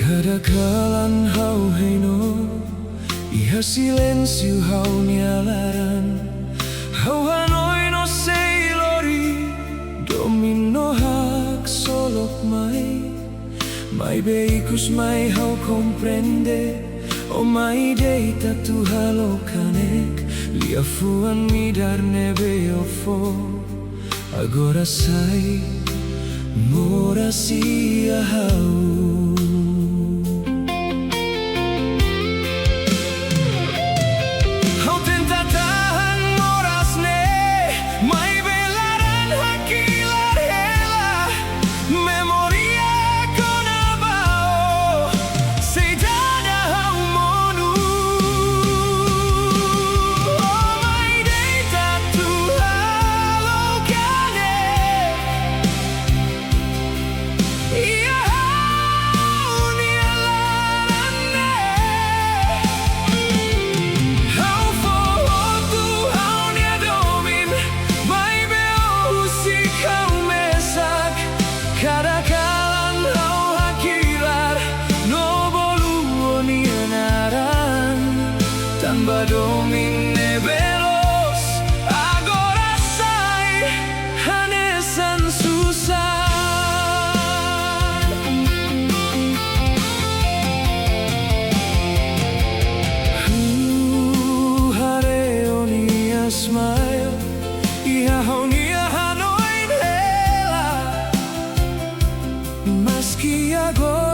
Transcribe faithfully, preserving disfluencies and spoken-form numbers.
Kada kalan ha'u hein ó, iha silénsiu ha'u-nia laran. Ha'u hanoin ó sei lori, domin ó haksolok mai. Maibé ikus mai ha'u komprende, ó mai deita atu halo kanek. Liafuan midar ne'ebé ó fó, agora sai moras iha ha'u. Ha'u tenta tahan moras ne'e, maibé laran hakilar hela. Memória kona-ba ó, sei dada ha'u monu. Ó mai deita atu halo kanek iha ha'u-nia laran ne'e. Ha'u fó hotu ha'u-nia domin, maibé ó husik ha'u mesak. Kada kalan ha'u hakilar no bolu ó-nia naran, tanba domin ne'ebé loos agora sai hanesan susar. Ha'u haree ó-nia smile iha ha'u-nia hanoin hela. Maski agora